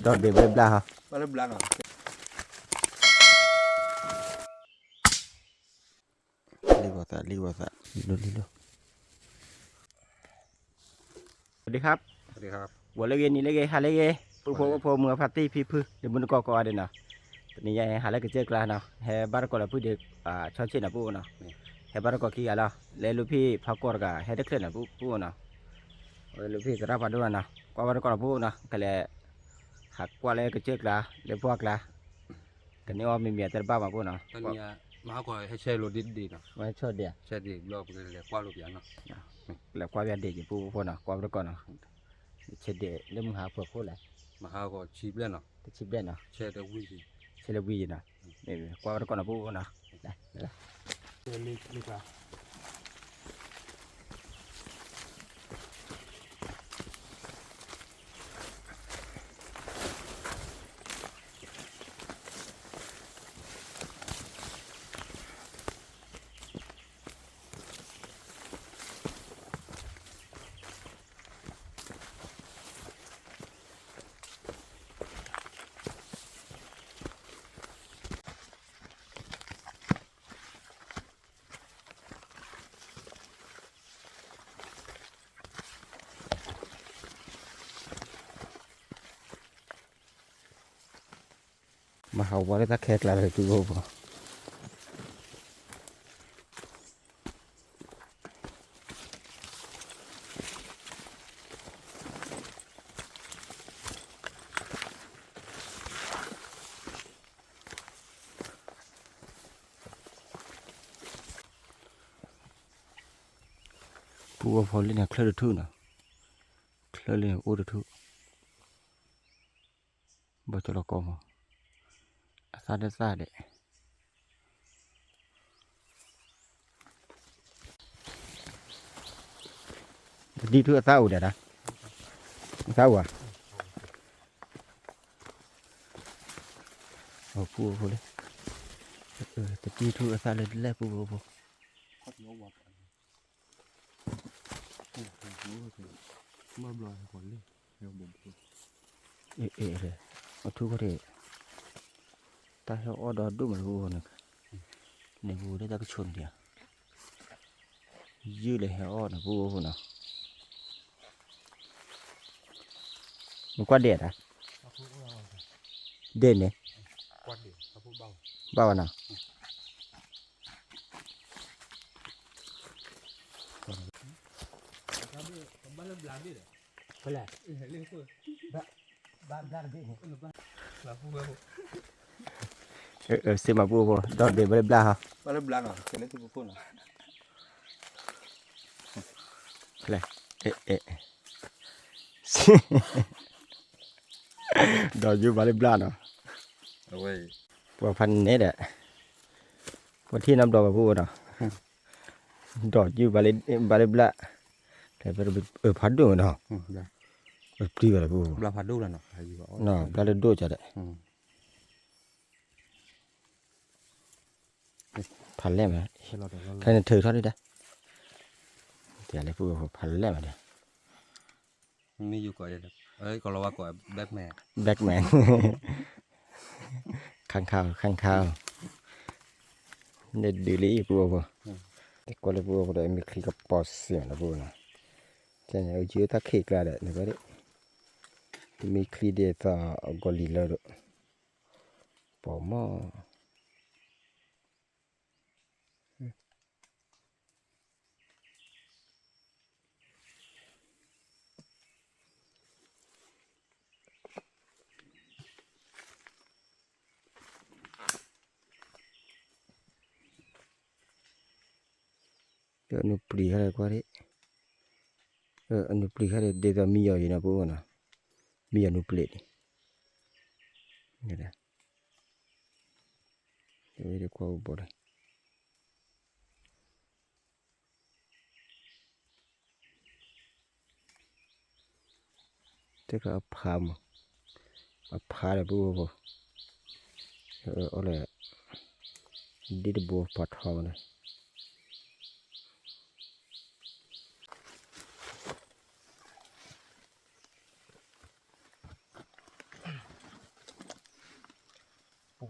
ဒီးဒ့ၣ်ဘျ့ဘျၣ်ဟီ, လံဂီၤသး လံဂီၤသး လံလိၤ လံလိၤ. สวัสดีครับ, ဂီၤလၢဂ့ၤ နံၤလၢဂ့ၤ ဟါလၢဂ့ၤ ပုၢ်ဖိဝဲၢ်ဖိ မုၢ်ဂၤဖါတံၢ် ဖံဖု ဒီးမုၢ်တကိးကိးဂၤဒဲးနီၤ, တနံၤညါဟဲဟးလၢကစၢၢ်ကျါနီၤ, ဟဲဘၣ်တကိးလၢပုၢ်ဒ့ၣ် ဆီဆ့ၣ်နီၤ ပုၢ်နီၤ, ဟဲဘၣ်တကိးခံဂၤလီၤ, လၢလူဖံၣ်ဖးကီၢ်တဂၤ ဟဲတချ့ၣ်နီၤ ပုၢ်နီၤ, လူဖံၣ်သရၣ်ဖးဒိၣ်နီၤ, ကွၢ်ဘၣ်တကိးနီၤ ပုၢ်နီၤ, ကလဲၤ ဟးကွၢ်လၢကစၢၢ်ကျါ လၢပှၢ်ကျါ, ကန့ၢ်အီၣ်မံၤမံၤအတၢ်တဘၣ်မး ပုၢ်နီၤ, မဟါကီးဟဲဆဲးလိာ်ဒ့ဒ့နီၤ, ဟဲဆဲးဒ့, ဆဲးဒ့ဘျီ ပကလဲၤကွၢ်လိာ်ပျးနီၤ, လဲၤကွၢ်ပျးဒ့က့ၤ ပုၢ်ဖိနီၤ, ကွၢ်ဘၣ်တကိးနီၤ, ဆဲးဒ့လၢမုၢ်ဟါဖၢခိၣ်လဲၣ်, မဟါကီးဆံဘျဲၣ်နီၤ, တဆံဘျဲၣ်နီၤ, ဆဲးဝံၤယံၤ, ဆဲးလၢဝံၤယံၤနီၤ, ကွၢ်ဘၣ်တကိးနီၤ ပုၢ်နီၤ. မၤဟးဝါလၢတၢ်ခဲကျါလၢ ပုၢ်ဖိဖိ, ပုၢ်ဖိဖိ လၢန့ၣ်ချၢၣ်တထူၣ်နီၤ, ချၢၣ်လၢန့ၣ်အိၣ်တထူၣ်, ဘၣ်ကၠီလီၤကီမး, အသၣ်တသၣ်ဒဲး တဒံထူၣ်အသၣ်အိၣ်ဒဲးဒၣ်, အသၣ်အိၣ်ဧါ, ပုၢ်ဖိလၢ, တဒံထူၣ်အသၣ်လၢလဲၣ် ပုၢ်ဖိဖိ. အထူၣ်ခီၣ်ထံး, တၢ်ဟဲအီၣ်ဒီဒိၣ်မး ပုၢ်ဖိန့ၣ်, န့ၣ်ပူၤလၢတၢ်ကဆိၣ်န့ၣ်ဒံးဧါ, ယုၢ်လၢဟဲအီၣ်န့ၣ် ပုၢ်ဖိနီၤ, နကွၢ်ဒဲးဒၣ်, ဒဲးန့ၣ်, ဘၣ်ဝဲနီၤ. စ့မး ပုၢ်ဖိ ဒီးဒ့ၣ်ဘျ့ဘျၣ်ဟီ, ဘျ့ဘျၣ်နီၤ, ကဲလၢသူၣ်ခိၣ်နီၤ, ဒီးယုၢ်ဘၣ်လၢဘျၣ်နီၤ, ပှၤဖးနဲဒဲး, ပှၤထံၣ်နီတဘျီဘၣ် ပုၢ်ဖိနီၤ, ဒီးယုၢ်ဘၣ်လၢဘျၣ်, ဖးဒိၣ်နီၤ, ပျံၤဘၣ်လၢ ပုၢ်ဖိ, ဘျၣ်လၢဒိၣ်ကဒီး, ဖးလဲၢ်မး, ခဲန့ၣ်ထုးထီၣ်ဒံးဒၣ်, တဲလၢပုၢ်ဖိ ဖးလဲၢ်မးဒီး, မ့ၢ်ယိၤကိး, ကလီၤဝါကိး Batman, Batman, ခါခါ ခါခါ, န့ၣ်ဒုးလံ ပုၢ်ဖိ, ကွၢ်လၢပုၢ်ဖိဒီး မ့ၢ်ချံကပီၤစ့ၢ်မးနီၤ ပုၢ်ဖိနီၤ, ကဲန့ၣ် ယုၢ်တၢ်ခံးကျါဒီး နကွၢ်ဒံး, မ့ၢ်ချံဒ်သိးအဂီၢ်လံၤလၢ ပီၤမီၢ် အနူပျံၤခါဒီးကွၢ်ဒံး, အနူပျံၤခါဒီး ဒ်သိးမံယီၤအံၤနီၤ ပုၢ်ဖိနီၤ, မံယီၤနူပျံၤန့ၣ်, ကွၢ်အိၣ်ဘီလၢ တခါအဖးမး, အဖးဒီး ပုၢ်ဖိ, အီၣ်လၢ ဒ်တဘိပှၤထီမးန့ၣ်,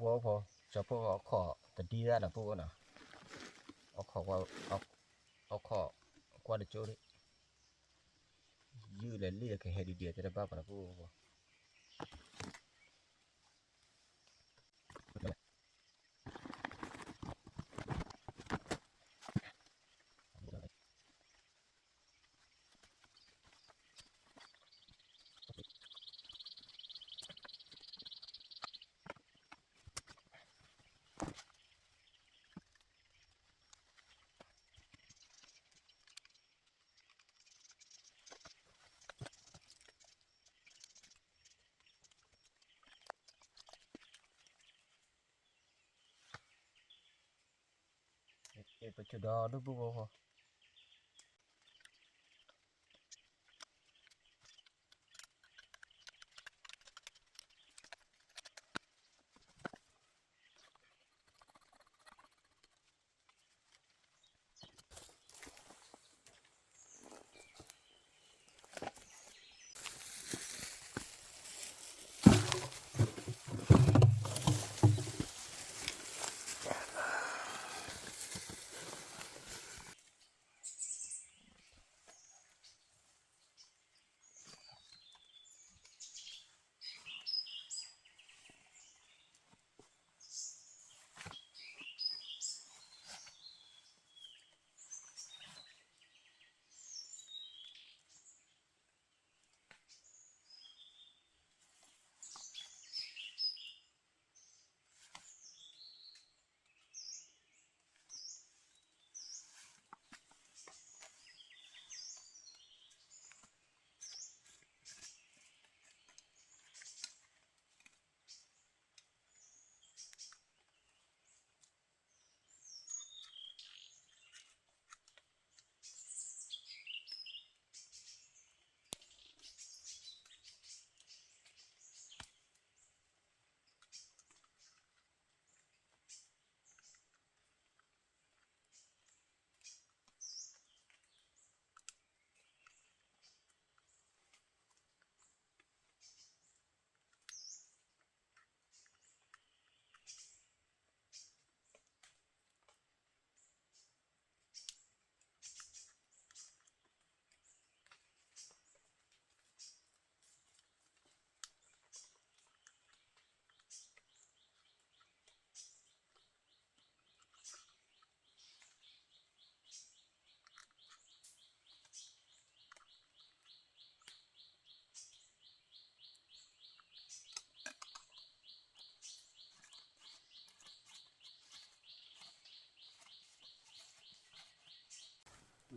ဖိ, ကၠီဖိအီၣ်ခိးတဒံဒၣ်နီၤ ဖိနီၤ, အီၣ်ခိးကွၢ်, အီၣ်ခိးကွၢ်တကၠိန့ၣ်, ယုၢ်လဲၤလံဒီးကဟဲဒုးဒံးတဲတဘၣ်ဘၣ်နီၤ ဖိ. ပကဒီဒိၣ်ပူဖိ.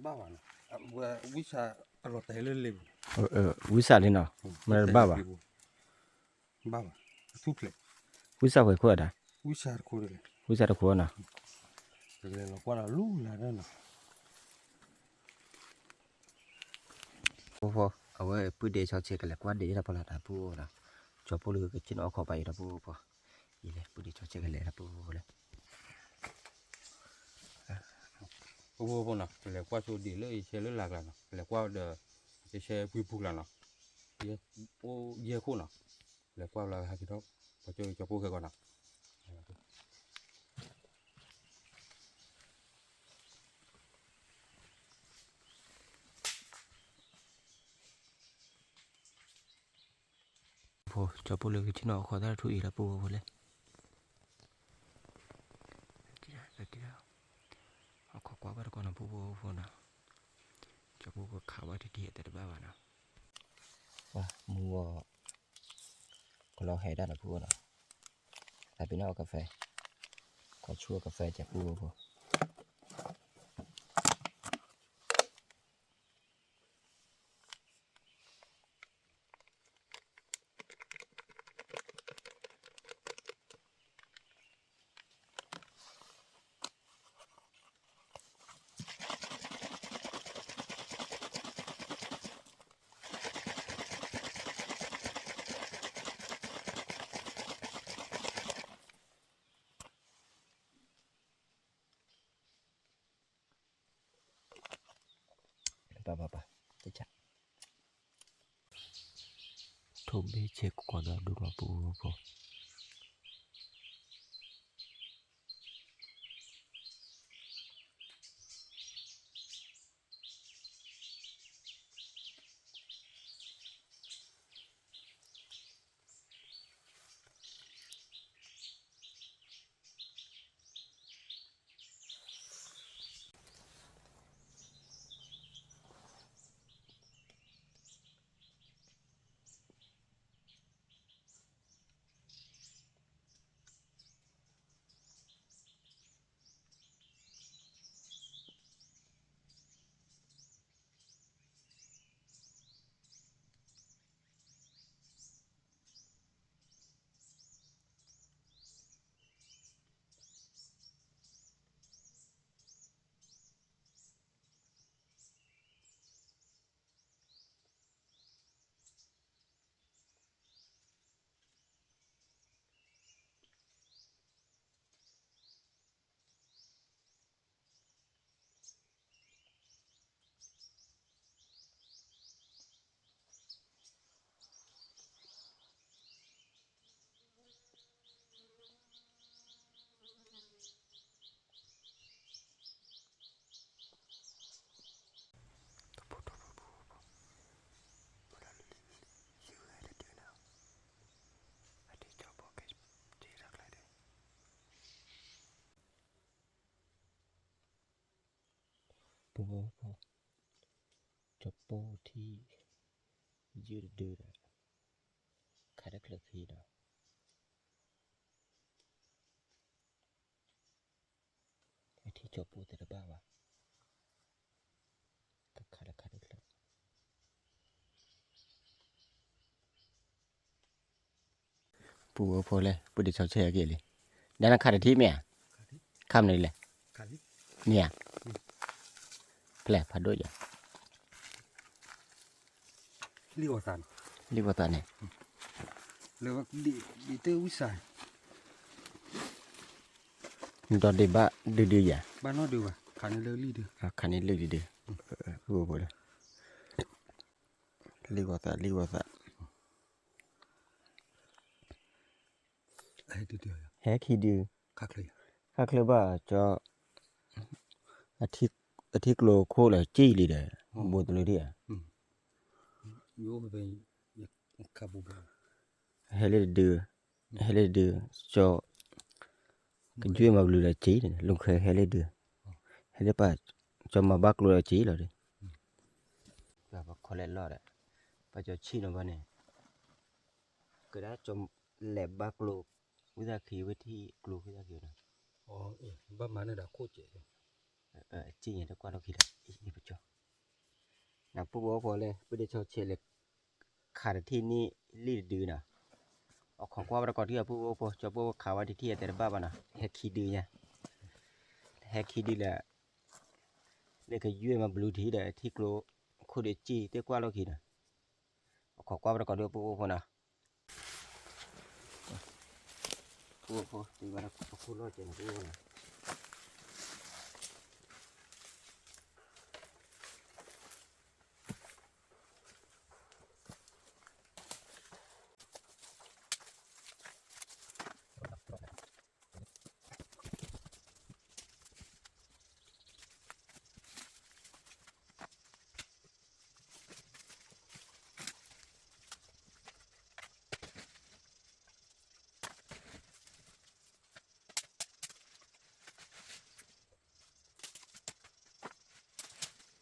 ဘၣ်ဘၣ်နီၤ, ဝဲဝံစးအလီၤတဲာ်လၢလ့ပူၤ, ဝံစးလံနီၤ, မ့ၢ်တဘၣ်ဘၣ်, ဘၣ်ဘၣ်, အထူၣ်ဖျဲး, ဝံစးဝဲခိၣ်အဒၣ်, ဝံစးတခိၣ်, ဝံစးတခိၣ်နီၤ, ကလဲၤလီၤကွၢ်လီၤလူလၢ်နီၤ. ဖိ, အဝဲပုၢ်ဒ့ဆီဆဲးကလဲၤကွၢ်ဒ့ၣ်တၢ်ဖီလာ်တၢ်ပူဖိနီၤ, ကၠီဖိလၢကဆ့ၣ်နီၤအီၣ်ခိးပာ်အံၤတၢ်ပူဖိ, အံၤလဲၣ် ပုၢ်ဒ့ဆီဆဲးကလဲၤတၢ်ပူဖိလဲၣ်. ဖိဖိနီၤ, ကလဲၤကွၢ်ဆိဒ့ၣ်လၢယဆဲးလၢလာ်ကျါနီၤ, ကလဲၤကွၢ်ဒီး ယဆဲးပှံၤပူၤကျါနီၤ, အိၣ်ယဲၢ်ခိၣ်နီၤ, လဲၤကွၢ်လၢဟဲက့ၤထီၣ် ပှၤကၠီဖိခဲကီးနီၤ. ဖိ, ကၠီဖိလၢကဆ့ၣ်နီၤအီၣ်ခိးတၢ်ထူအံၤလၢပူဖိလဲၣ်. အီၣ်ခိးကွၢ်ဘၣ်တကီၢ်နီၤ ပူဖိဖိနီၤ, ကၠီဖိကခးဘၣ်တထံၣ်အတဲတဘၣ်ဘၣ်နီၤ. မူဂီၤ ကလီဟဲဒၣ်နီၤ ပူဖိနီၤ, တၢ်ပ့ၤနီၣ်အီၣ်ကဖဲ, ကီၢ်ဆူအီၣ်ကဖဲကဲပူဖိဖိ. ပၢ်ပၢ်ပၢ်, ထိၣ်ဘ့ၣ်ဆဲးကီးဒီးဒိၣ်မး ပူဖိဖိ, ပူဖိဖိ, ကၠီပိၢ်ထံၣ် ယုၢ်တဒုဒီး ခးတချုးခံဒီး ထံၣ်ကၠီပိၢ်သ့ၣ်တဘၣ်ဘၣ်, ကခးလၢခးတချုး ပူဖိဖိလဲၣ် ပူဒံးဆီဆဲးအက့ၢ်လံ, ဒါနခးတထံၣ်မ့ၢ်ဧါ, ခးမနုၤလဲၣ်, မ့ၢ်ဧါ, ဖဲလဲၣ်ဖးဒိၣ်ယၤ, လံၣ်ဂီၤသးန့ၣ်, လံၣ်ဂီၤသးန့ၣ်, လံၣ်တဝံၣ်စၢ်, ဒီးဒံးဘၣ်ဒုဒုယၤ, ဘၣ်နီၢ်ဒုဘၣ်, ခးန့ၢ်လၢလံၣ်ဒု, ခးန့ၢ်လံၣ်ဒုဒု, ပူဖိဖိလၢ လံၣ်ဂီၤသး လံၣ်ဂီၤသး, ဟဲခံဒု, ခါချၢဘၣ်ကၠီ, အထံကျိခိၣ်လၢကံၢ်လံဒီး, ဘိတလၢထံၣ်ဧါ, ဟဲလၢတဒု, ဟဲလၢတဒု, ကၠီ, ကယွ့ၢ်မၤဘျုးဒီးက့ၤန့ၣ် လူၤခဲဟဲလၢဒု, ဟဲလၢပှၤ, ကၠီမၤဘၣ်ကျိဒီးက့ၤလီၤဒီး, ပှၤခီလဲၣ်လီၤဒီး, ပှၤကၠီဆံၣ်နီၤဘၣ်န့ၣ်, ကဒၣ်ကၠီလဲၤဘၣ်ကျိ, ဝံသးခံဝဲထံၣ်ကျိဝံသးခံနီၤ, ဘၣ်မၤန့ၢ်ဒီးခိၣ်ကဲး, ကံၢ်ညါတကွၢ်လီၢ်ခံဒီး, ပကၠီ နပူဖိဖိလဲၣ် ပဒ့ဆီဆဲးလဲၣ်, ခးတထံၣ်န့ၢ်လံၣ်တဒုနီၤ, အခီၣ်ကွၢ်ဝဲတကိးထံၣ်အပူဖိဖိ ကၠီဖိခးဝဲတထံၣ်အတဲတဘၣ်ဘၣ်နီၤ ဟဲခံဒုညါ, ဟဲခံဒုလၢ, လၢကယွ့ၢ်မၤဘျုးထံဒီးထံကျိ, ခိၣ်ဒုကံၢ်သ့ၣ်ကွၢ်လီၢ်ခံနီၤ, အခီၣ်ကွၢ်ဝဲတကိးထံၣ်အပူဖိဖိနီၤ ပူဖိဖိ တ့ဘၣ်တခိၣ်လီၢ်ကဲးန့ၣ်ပူဖိနီၤ, ကၠီဖိတ့ဘၣ်လီၢ်ကဲး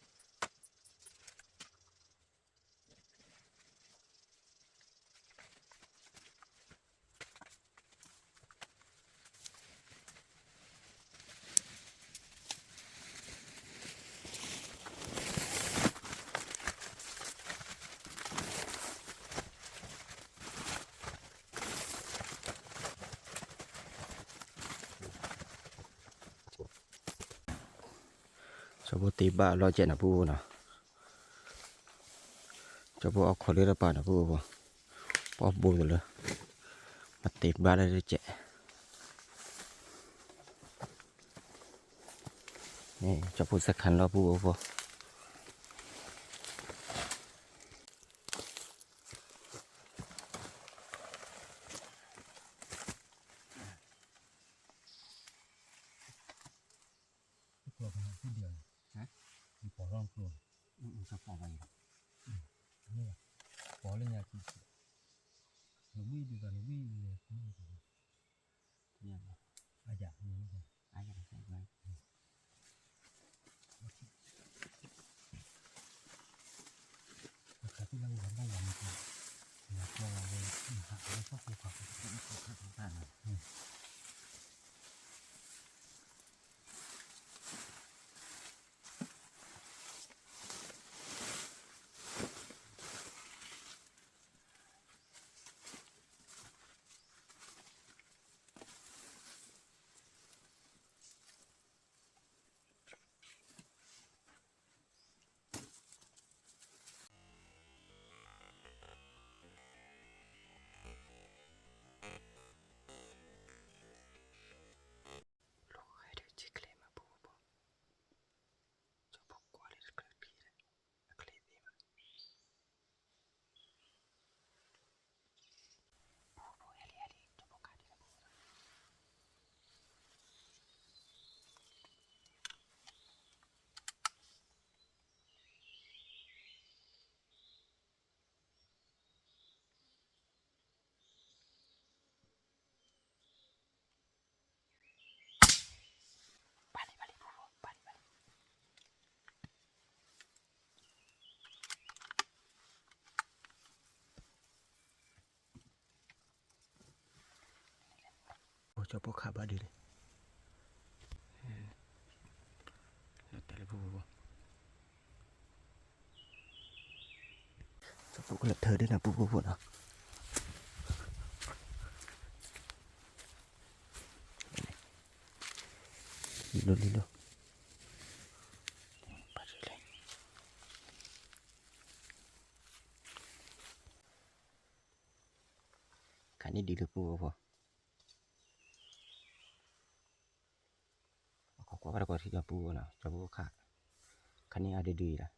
နီၤပူဖိနီၤ, ကၠီဖိအီၣ်ခိးလၢတပၤနီၤပူဖိ, ပီၣ်ဘိတလၢ, မၤတ့ဘၣ်လၢကဲး, ကၠီဖိစခါလီၤပူဖိဖိ ကျီၢ်ဖဲန့ၣ်ဒံးအီၤန့ၣ်, နပိာ်ထီၣ်ကျိၣ်န့ၣ်, ပိာ်လၢညါ, နဝံၣ်ဒ်သိးနဝံၣ်န့ၣ်, အယၤ, ကၠီဖိခးဘၣ်ဒုးန့ၣ်, လၢတၢ်လၢပူဖိဖိ, ကၠီဖိကလၢထၢဒ်န့ၣ်ပူဖိဖိနီၤ, လီၤလီၤလီၤ, ခးန့ၢ်ဒုးလၢပူဖိဖိ, ကွၢ်ကွၢ်တကိးထံၣ်ကၠီဖိနီၤ, ကၠီဖိခး, ခးန့ၢ်အါဒုးဒုးအံၤလီၤ,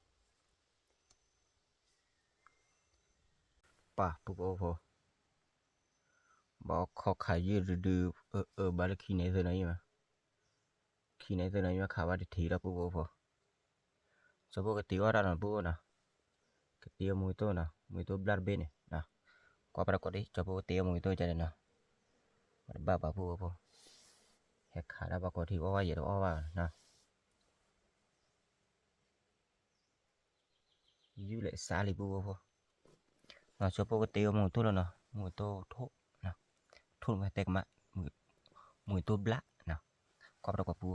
ပၢ်ပူဖိဖိ, ဘၣ်ခီခးယုၢ်ဒုးဒုး, အၢ အၢ ဘၣ်လၢခံန့ၣ်သၢနီၤယံၤမး, ခံန့ၣ်သၢနီၤယံၤမး ခးဘၣ်တထံၣ်လီၤပူဖိဖိ, ကၠီဖိကတ့အီၣ်တၢ်နီၤပူဖိနီၤ, ကတ့အီၣ်မူကသိၣ်နီၤ, မူကသိၣ်ဘျၣ်တဘ့ၣ်န့ၣ်, ကွၢ်ပၢ်တကိးဒံး ကၠီဖိကတ့အီၣ်မူကသိၣ်ကန့ၣ်နီၤ, ပတဘၣ်ပာ်ပူဖိဖိ, ဟဲခးဒၣ်ဘၣ်ကိးထံၣ်အီၣ်ဘၣ်ယဲၢ်တအီၣ်ဘၣ်နီၤ ယုၢ်လဲၤစးလံပူဖိဖိ, နီၤ ကၠီဖိကတ့အီၣ်မူကသိၣ်လီၤနီၤ, မူကသိၣ်ထိၣ်, ထိၣ်မ့ၢ်တဲကမး, မူကသိၣ်ဘျၣ်နီၤ, ကွၢ်ပၢ်တကိး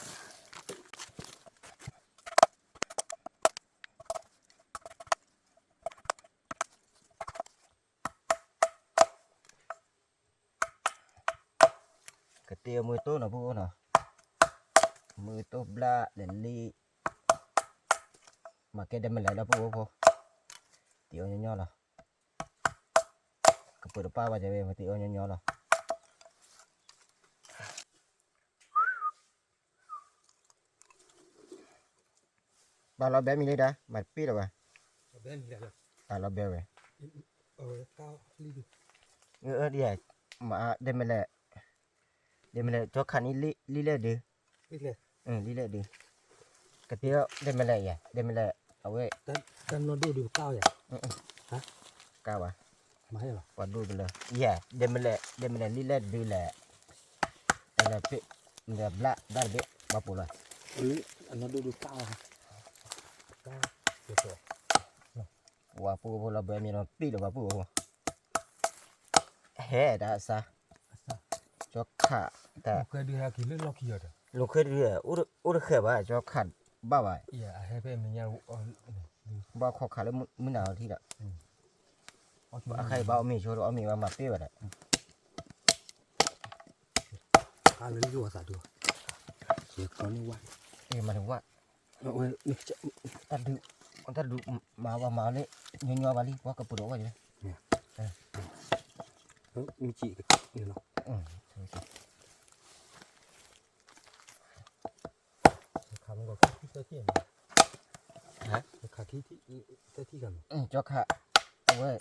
ပူဖိဖိ ကတ့အီၣ်မူကသိၣ်နီၤပူဖိနီၤ, မူကသိၣ်ဘျၣ်လဲၤလံ, မၤကဲဒဲမလဲၣ်လီၤပူဖိဖိ, တ့အီၣ်ညီညီလီၤ, ကပၢၤတပၢ်ဘၣ်ကဲဝဲ မ့ၢ်တ့အီၣ်ညီညီလီၤ. ပာ်လီၤဘဲမံၤလံဒၣ် မၤတပ့ၢ်လၢၤဘၣ်, ပာ်လီၤဘဲဝဲ, ဒ်, မၤဒဲမလဲၣ်, ဒဲမလဲၣ်ကၠီခးန့ၢ်လံလဲၣ်ဒုး, လံလဲၣ်ဒုး, ကတ့အီၣ်ဒဲမလဲၣ်ယဲ ဒဲမလဲၣ်, အဝဲ, ကါဘၣ်, ပှၤဒိၣ်ကလၢ, ယဲ ဒဲမလဲၣ် ဒဲမလဲၣ်လံလဲၣ်ဒုးလဲၣ်, လဲၤပ့ၢ်, လဲၤဘျၣ်ဒၣ်တဘ့ၣ် ဘၣ်ပူၤလီၤ, ဝဲပူၤဖိလီၤဘဲမံၤလီၤပ့ၢ်လၢၤဘၣ်ပူၤဖိ, ဟဲဒၣ်အစၢ်, ကၠီခးတၢ်, လူၤဃဲဒုး, အိၣ်တဃဲဘၣ် ကၠီခးဘၣ်, ဘၣ်ခီခးလၢမုၢ်နၤအီၤထံဒီး, အခါအံၤဘၣ်အီၣ်မ့ၤဆိဒီး အီၣ်မ့ၤဘၣ်မၤပ့ၢ်ဘၣ်ဒီး, မၤတဝၣ်, တၢ်ဒုး, တၢ်ဒုးမၤဘၣ်မၤလၢ, ညီညီဘၣ်လံ ပှၤကပူၤဒီးဝဲ, မ့ၢ်က့ၤ, ခးမ့ၢ်ကီးခံထံၣ်သၢထံၣ်န့ၣ်, ခးခံထံၣ်သၢထံၣ်ခါန့ၣ်, ကၠီခး, အဝဲ,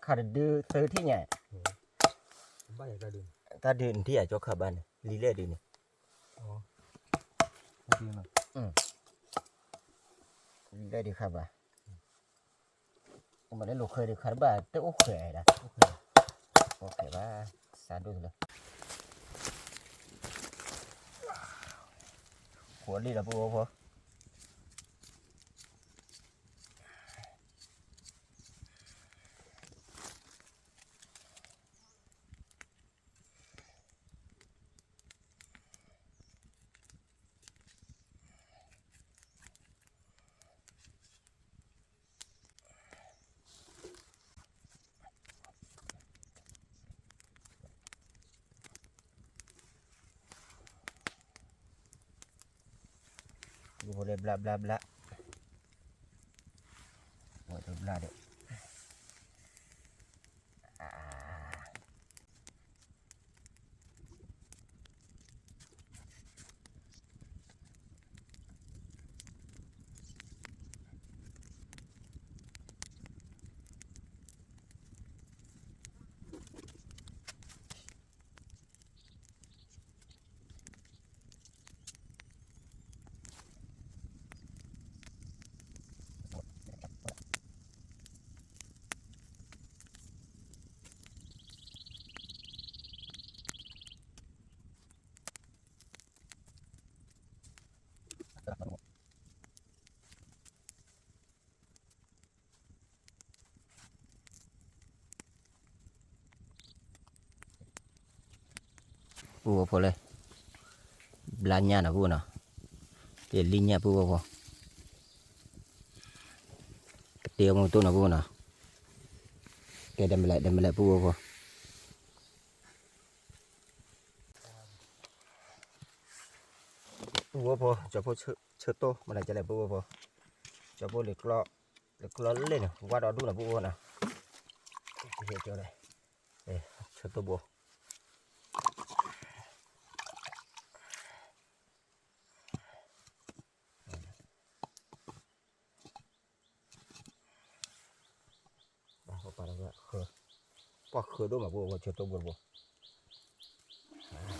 ခးတဒုသၢထံၣ်ညါ, တၢ်ဒုးနထံၣ်ဧါ ကၠီခးဘၣ်န့ၣ် လံလဲၣ်ဒုးန့ၣ်, လံလဲၣ်ဒုးခးဘၣ် မ့ၢ်လၢလိာ်ဃဲဒုးခးတဘၣ် တအိၣ်ဃဲဒၣ်, အိၣ်ဃဲဘၣ်, စးဒိၣ်လၢ, ဃိးလံလီၤပူဖိဖိ ပူဖိလၢဘျၣ်ဘျၣ်ဘျၣ်, ဝဲတဘျၣ်ဒီး, ပုၢ်ဝဲၢ်ဖိလဲၣ်, ဘျါညၣ်နီၤ ပုၢ်ဝဲၢ်နီၤ, လံၣ်ညၣ် ပုၢ်ဝဲၢ်ဖိ, ကတ့အီၣ်မူတိၢ်နီၤ ပုၢ်ဝဲၢ်နီၤ, ကဲ ဒဲမလဲၣ် ဒဲမလဲၣ် ပုၢ်ဝဲၢ်ဖိ, ပုၢ်ဝဲၢ်ဖိ ကၠီၤဖိဆၢတိၢ် မနုၤကလဲၣ် ပုၢ်ဝဲၢ်ဖိ, ကၠီၤဖိလံၤကျီလံၣ်န့ၣ် ဝါဒီဒူၣ်နီၤ ပုၢ်ဝဲၢ်နီၤ, ဆၢတိၢ်ဘိ ပှၤဃၢဒိၣ်မး ပုၢ်ဝဲၢ်ဖိ ဆၢတိၢ်ဘိတဘိ, မံ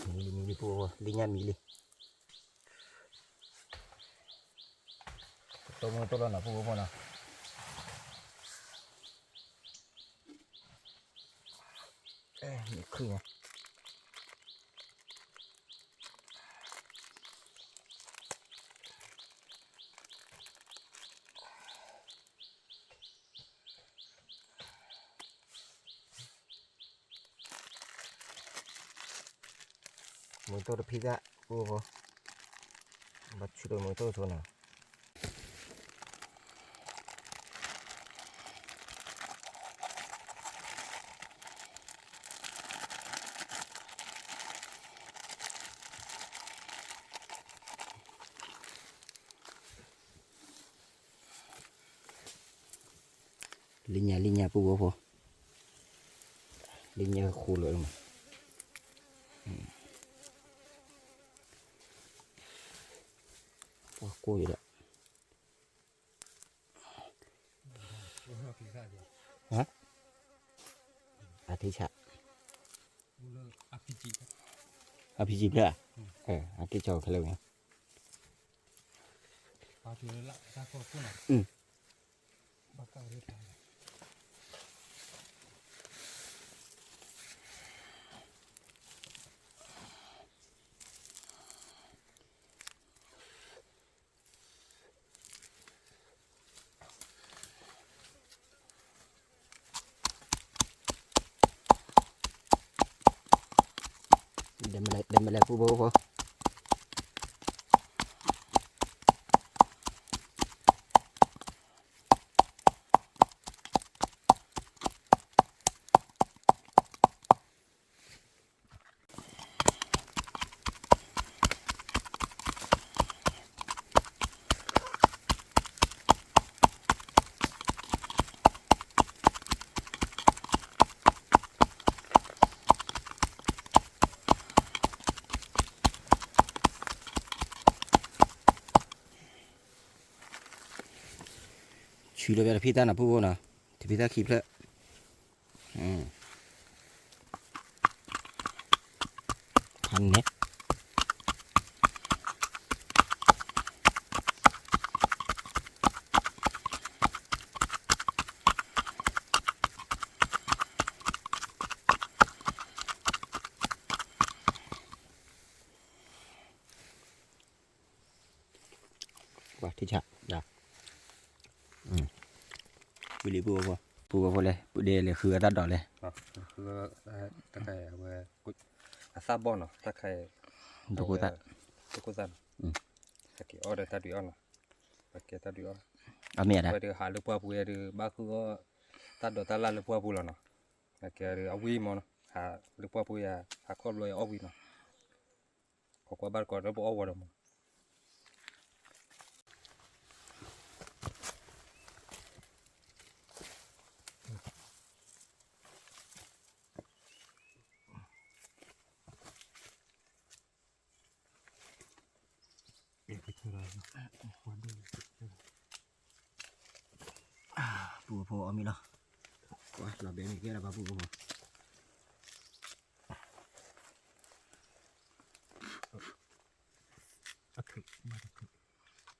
လံ မံလံ ပုၢ်ဝဲၢ်ဖိ လံၣ်ညၣ်မံလံ, တိၢ်မူတိၢ်လီၤနီၤ ပုၢ်ဝဲၢ်ဖိနီၤ, မံခုၣ်ညါ မူတိၢ်တဖံးသၣ် ပုၢ်ဝဲၢ်ဖိ, ဘၣ်ဆူၣ်ဒီးမူတိၢ်ဆိနီၤ, လံၣ်ညၣ် လံၣ်ညၣ် ပုၢ်ဝဲၢ်ဖိ, လံၣ်ညၣ်ဃိလၢမး, ပှၤကိၢ်ယံၤဒီး အထံဆး RPG ဖျၢၣ်, အက့ၢ်ကၠီခဲလၢာ်ဝဲ, ဒဲမလဲၣ် ဒဲမလဲၣ် ပုၢ်ဝဲၢ်ဖိ ဆူလီၤဝဲတဖံးသၣ်နီၤ ပုၢ်ဝဲၢ်နီၤ, တဖံးသၣ်ခံဖျၢၣ်, ဖးန့ၣ် ပှၤထံဆးဒၣ်, ဝံၤလံ ပုၢ်ဝဲၢ်ဖိ, ပုၢ်ဝဲၢ်ဖိလဲၣ် ပဒဲလဲၣ် ဃုအတၢ်ဒိးလဲၣ်, တၢ်ခါအဝဲ အသၣ်ဘီၣ်နီၤ တၢ်ခါ, ဒိကိၣ်သၣ်, ဒိကိၣ်သၣ်နီၤ, က့ၤအီၣ်ဒီးတၢ်ဒုးအီၣ်နီၤ, ပကဲတၢ်ဒုးအီၣ်, အမ့ၢ်ဒၣ် ဝဲဒုးဟးလၢပှၢ်ပူၤဝဲဒုး ဘၣ်ဃုအီၣ် တၢ်ဒိးတၢ်လၢ်လၢပှၢ်ပူၤလီၤနီၤ, ကဲဒုးအဝံၣ်မးနီၤ, ဟးလၢပှၢ်ပူၤယၤ ဟးခီၣ်ဘျီယၤအီၣ်ဝံၣ်နီၤ, ခိးကွၢ်ဘၣ်တကိးလၢပအီၣ်ဝီၤဒီးမး ပုၢ်ဖိအီၣ်မ့ၤလီၤ, ကွၢ်လီၤဘဲမ့ၢ်ကဲလၢၤဘၣ်ပုၢ်ဖိ, လီၤသ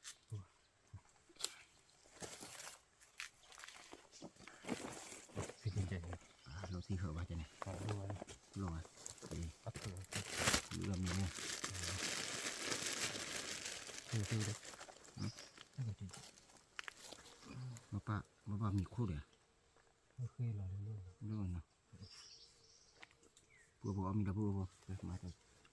ံဃၢၤဘၣ်ကန့ၣ်, လီၤဘၣ်, လီၤမ့ၢ်န့ၣ်, မ့ၢ်ဘၣ်မံၤခိၣ်ဒီး, လီၤနီၤ, ပုၢ်ဖိအီၣ်မ့ၤလီၤ ပုၢ်ဖိ, မၤတၢ်,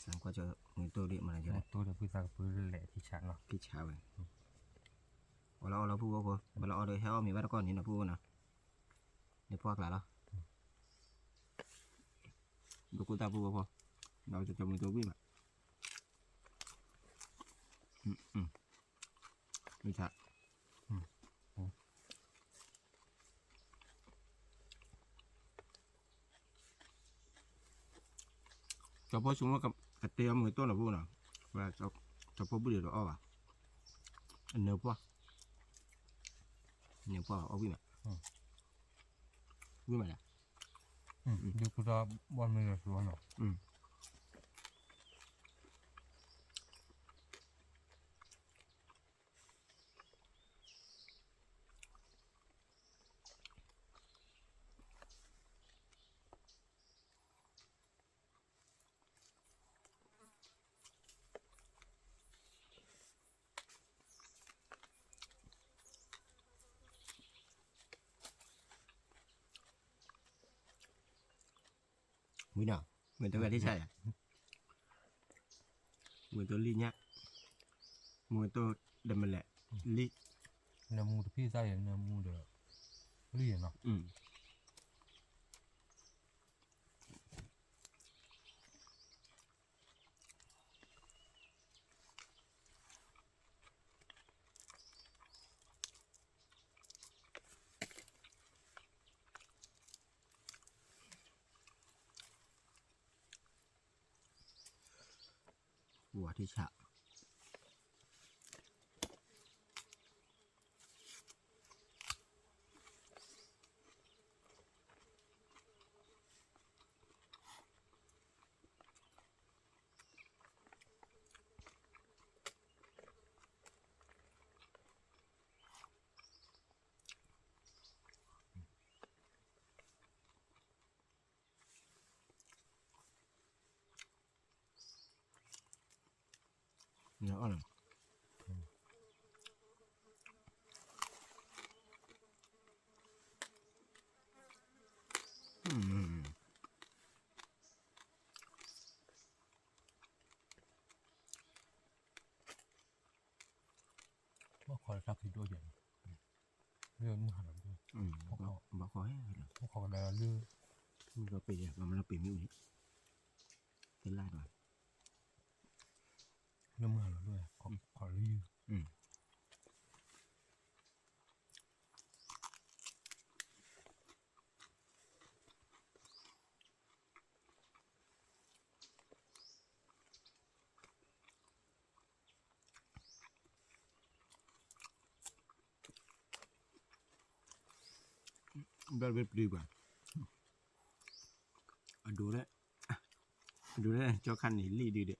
စးကွၢ်ကၠီမုၢ်တိၢ်ဒ်မနုၤလဲၣ်, တိၢ်ဒီးဖုသးကပၢၢ်လဲၣ် ခံဆးလီၤ, ခံဆးဝဲ, အီၣ်လီၤအီလီၤဖုဝဲဖိ, ပလီၤအီဒီးဟဲအီၣ်မ့ၤဘၣ်တကီၢ်န့ၣ်နီၤဖုဝဲနီၤ, န့ၣ်ပှၢ်ကျါလီၤ, ဒိၣ်ကိၢ်တၢ်ဖုဝဲဖိ, ဒီးကၠီမုၢ်တိၢ်ဝံၣ်ဘၣ်, မ့ၢ်ဆး ကၠီဖိဆိကမိၣ်ကတဲအီၣ်မုၢ်တိၢ်နီၤဖုနီၤ, ကၠီဖိဘုၣ်ဒံးတအီၣ်ဘၣ်, အနၢၤပှၢ်, နၢၤပှၢ်အီၣ်ဝံၣ်မး, ဝံၣ်မးလဲၣ်, ဒုးကူဒီးဘီမ့ၢ်လၢၤနီၤ ဝံၤနီၤ, မုၢ်တိၢ်ဝဲထံၣ်ဆါယၤ, မုၢ်တိၢ်လံၣ်ညၣ်, မုၢ်တိၢ်ဒီးမလဲၣ်, လံၣ်, နမူတဖံသၣ်ယဲ နမူဒီး, လံၣ်ယဲနီၤ ဝၤထံၣ်ဆး ဘၣ်ခီတၢ်ခံဒိၣ်ယဲၢ်, လၢမုၢ်ဟါလီၤဒိၣ်, ဘၣ်ခီဟဲလီၤ, ဘၣ်ခီကဒါလၢ, မုၢ်လီၤပ့ၤယဲၢ် မ့ၢ်လီၤပ့ၤမ့ၢ်အိၣ်န့ၣ်, တလၢ်ဒီး, လၢမုၢ်ဟါလီၤဒိၣ်, ခီလၢယုၢ် ဘၣ်ဘၣ်ပျံၤပှၤ, အဒိ, အဒိ, ကၠီခါန့ၣ်လံၣ်ဒုးဒီး,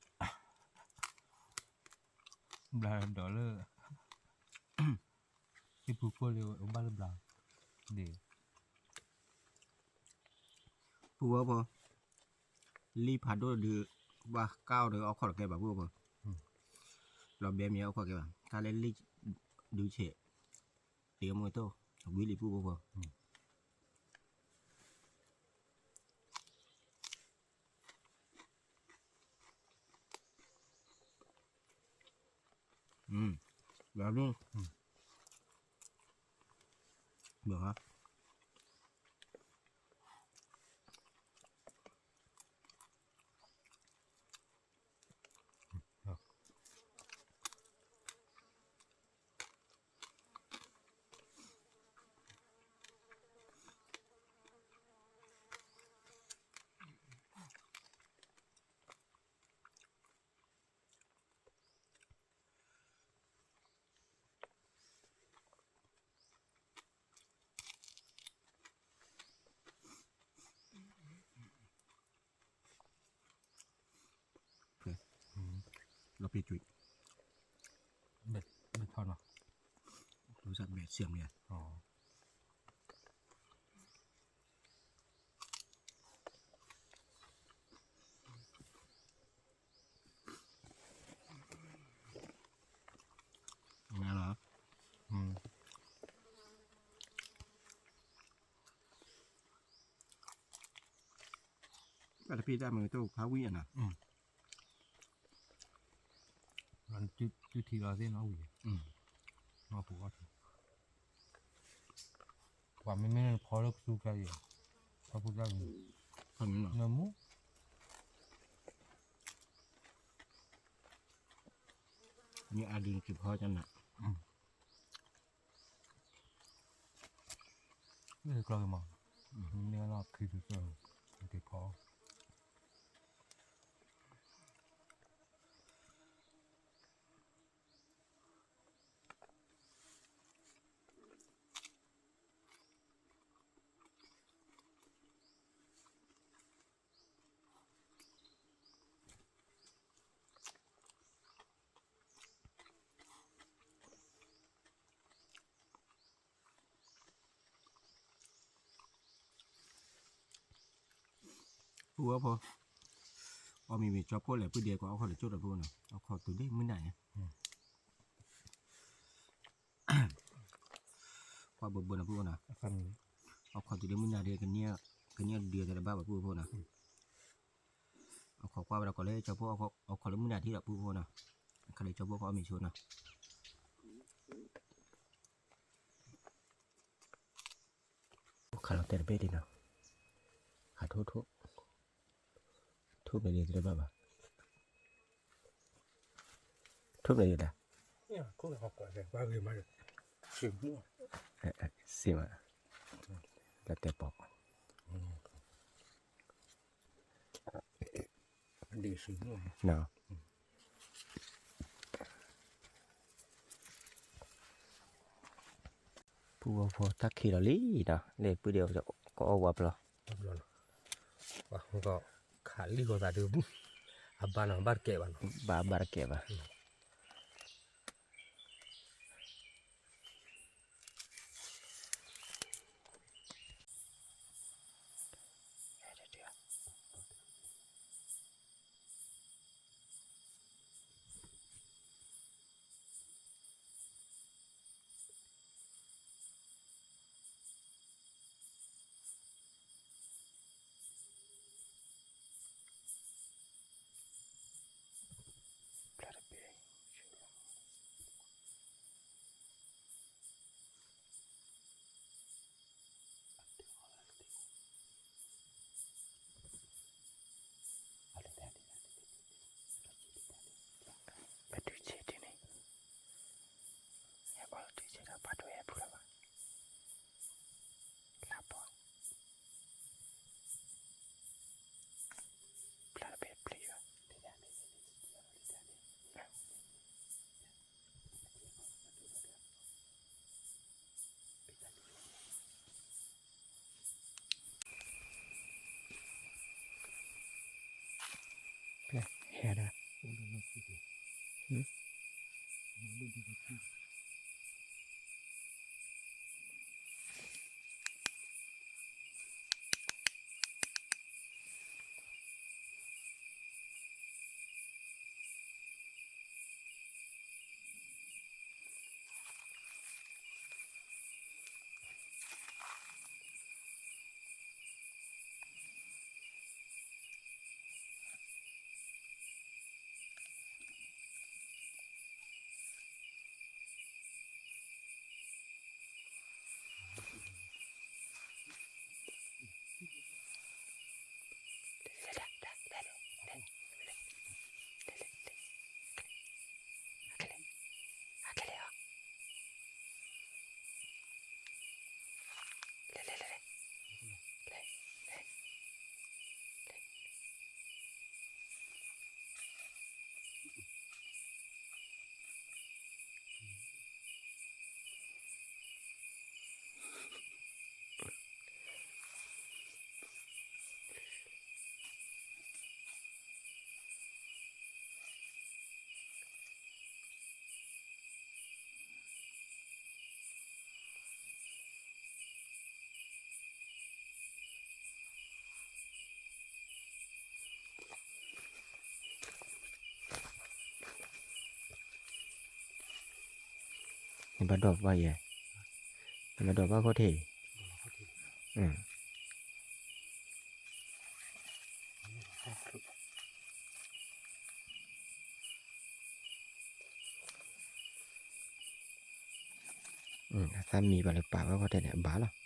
ဘျါဒီးလၢ, သ့ၣ်ဖူခိၣ်လၢအဘၣ်လၢဘျါ, ဒ် ပူဝဲဖိ, လံၣ်ဖးဒိၣ်ဒုး, ဘၣ်ကၢ်အီၤဒီးအီၣ်ခီၣ်တကဲဘၣ်ပူဝဲဖိ, လီၤဘဲမ့ၢ်အီၣ်ခီၣ်ကဲဘၣ် တၢ်လၢလံၣ်ဒုးဆဲး, တ့အမုၢ်တိၢ်, ဝံၤလံပူဝဲဖိ ဘၣ်ဘၣ်, ဘၣ်ဘၣ်, ဒီးပ့ၤကွံာ် ဘဲထီနီၤ လူစၢ်ဘဲစၢ်မ့ၢ် နၤလီၤ တၢ်တဖံးတၢ်မ့ၢ်တအိၣ်ဖးဝံၣ်အနၤ တုၤထံၣ်လီၤသ့ၣ်နီၣ်ဝံၤ နီၢ်ပူၤအီၣ်ထံ ပှၤမ့မ့ၢ်ဖီလၢကသူကျါအံၤ ဖီဖိကျါအံၤ နမူ မ့ၢ်အဒုးက့ၤဖီကနၤ မ့ၢ်ကျီက့ၤမး မ့ၢ်လီၤခံသူကၢၢ် က့ၤဖီ ပုၢ်ဝဲၢ်ဖိ အီၣ်မ့ၤမ့ၢ်ကၠီဖိလဲၣ် ပုၢ်ဒဲးကီး အခီၣ်လၢကၠိတၢ်ဖိနီၤ အခီၣ်တုၤလၢမုၢ်နၤန့ၣ် ကွၢ်ဘၢဘၢနီၤ ပုၢ်ဝဲၢ်နီၤ အခီၣ်တုၤလၢမုၢ်နၤဒီး ကနံၣ်ဒုးအသးတဘၣ်ဘၣ် ပုၢ်ဝဲၢ်ဖိနီၤ အခီၣ်ကွၢ်ဝဲဒၣ်ကီးလၢကၠီဖိ အခီၣ်လၢမုၢ်နၤထံဒီး ပုၢ်ဝဲၢ်ဖိနီၤ အခါလၢကၠီဖိကအီၣ်မ့ၤဆိနီၤ ခးလီၤတဲာ်တဘ့ၣ်ဒံးနီၤ ဟးထိၣ်ထိၣ် ထိၣ်မ့ၢ်ဒံးတဘၣ်ဘၣ် ထိၣ်မ့ၢ်ဒံးဒၣ် စံမး လၢတဲာ်ပီၤ နီၤ ပုၢ်ဝဲၢ်ဖိတၢ်ခံးလီၤလံနီၤ လၢပုၢ်ဒဲးကအီၣ်ဝဲပျီ ခးလံဃီသးဒုး အဘၣ်နီၤ ဘၣ်တကဲဘၣ်နီၤ ဘၣ်ဘၣ်တကဲဘၣ် ပတုၤဆံးတန့ၣ် ဟဲအီၣ်လီၤတုၤဆံးဒီး ပှၤတဝဲဟဲဖုးလီၤဘၣ် လၢပီ ဖျါတဘ့ၣ်ပျံၤဘၣ် ဟဲဒၣ် ဖဲ ဘၣ်ဒိးဘၣ်ယဲ, ဘၣ်ဒိးဘၣ်ခီၣ်ထံး, အသးမံၤဘၣ်လၢပာ်ဝဲခီၣ်ထံးန့ၣ် အဘၣ်လီၤ.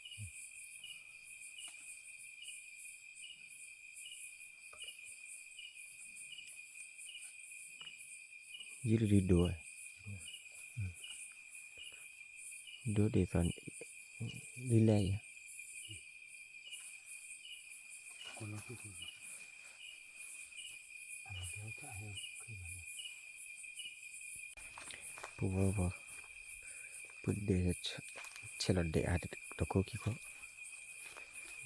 ယုၢ်လၢဒုဒိၣ်, ဒိၣ်ဒ်သိး လံလဲၣ်အံၤ, ပူဖိ, ပူဒဲး, ဆဲးလီၤဒဲးအါတခိၣ်ခံခိၣ်,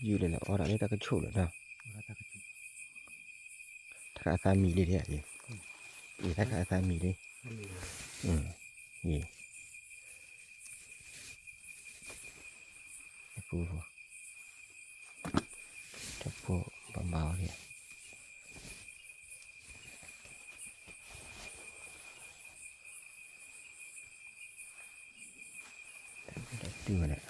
ယုၢ်လၢလၢအီၣ်ဒၣ်လၢတၢ်ကဆိၣ်လၢာ်နီၤ, တၢ်ခါအသးမံၤလံ, တၢ်ခါအသးမံၤလံ, ယ ပူဖိ, တၢ်ဖိဘၣ်မၤအီၤန့ၣ်, တုၤဝဲဒၣ် တ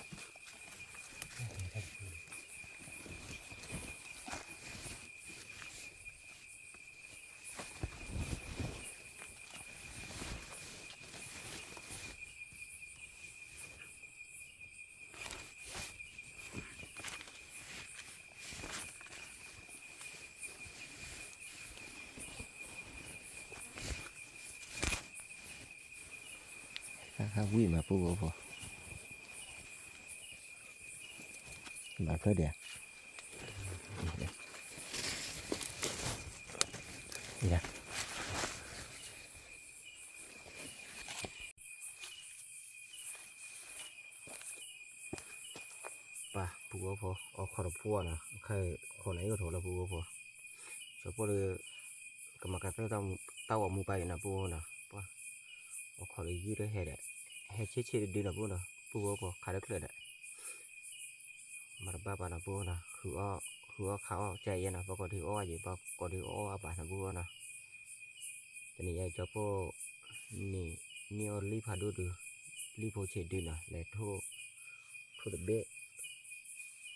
ၢ်ခါဝံၣ်မး ပူဖိဖိ, ဘၣ်ဖျၢၣ်ဒံးဧါ, ပှၤပူဖိဖိ, အီခီၣ်တဖိနီၤ, ခါခီၣ်န့ၣ် ယိၣ်ထိးလၢပူဖိဖိ, ကၠီၤပိၢ်ဒီး ကမၤကတၢၢ်တၢ်ဂီၤမူပၢ်အံၤနီၤ ပူဖိနီၤ, ပှၤ အီခီၣ်ဒီးယုၢ်ဒီးဟဲဒီး, ဟဲဆ့ဆ့တဒုနီၤ ပူဖိနီၤ, ပူဖိဖိ ခးတချုးဒီး မၤတဘၣ်ဘၣ်နီၤ ပူဖိနီၤ, ဃုအီၣ်ခးအီၣ်ကဲယဲနီၤ, ပှၤကိးဒုးအီၣ်အါယဲ, ပှၤကိးဒုးအီၣ်အါဘၣ်နီၤ ပူဖိနီၤ, တနံၤညါကၠီၤပိၢ် န့ၢ်အီၣ်လံၣ်ဖးဒိၣ်ဒီး လံၣ်ဖိဆံးဒုနီၤ, လဲၤထိၣ် ထိၣ်တဘ့ၣ်,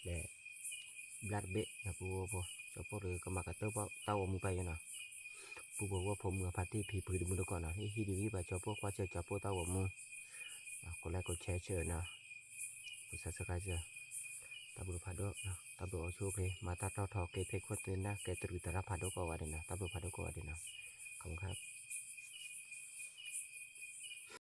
လဲၤ ဘျါတဘ့ၣ်နီၤ ပူဖိဖိ, ကၠီၤပိၢ်ဒီးကမၤကတၢၢ်တၢ်ဂီၤမူပၢ်ယဲနီၤ, ပူဖိဝဲဖိမုၣ်အဖါတံၢ်ဖံဖုတမုၢ်တကိးနီၤ, ဟ့ၣ်ဟံးဒုးဂံၢ်ဘၣ်ကၠီၤပိၢ်ကွၢ်စၢၤကၠီၤပိၢ်တၢ်ဂီၤမူ, ကိးလဲကိးဆဲးဆၢနီၤ, ကိးဆၢဆၢကါစၢၤ, တၢ်ဘျုးဖးဒိၣ်, တၢ်ဘျုးအိၣ်ဆူၣ်အိၣ်ချ့, မၤတၢ်တီထီက့ၤဖ့ၣ်ခိၣ်သ့ၣ်နၢ်ကဲတရံးသရၣ်ဖးဒိၣ်ကိးဂၤဒဲးနီၤ, တၢ်ဘျုးဖးဒိၣ်ကိးဂၤဒဲးနီၤ, ခီမခါ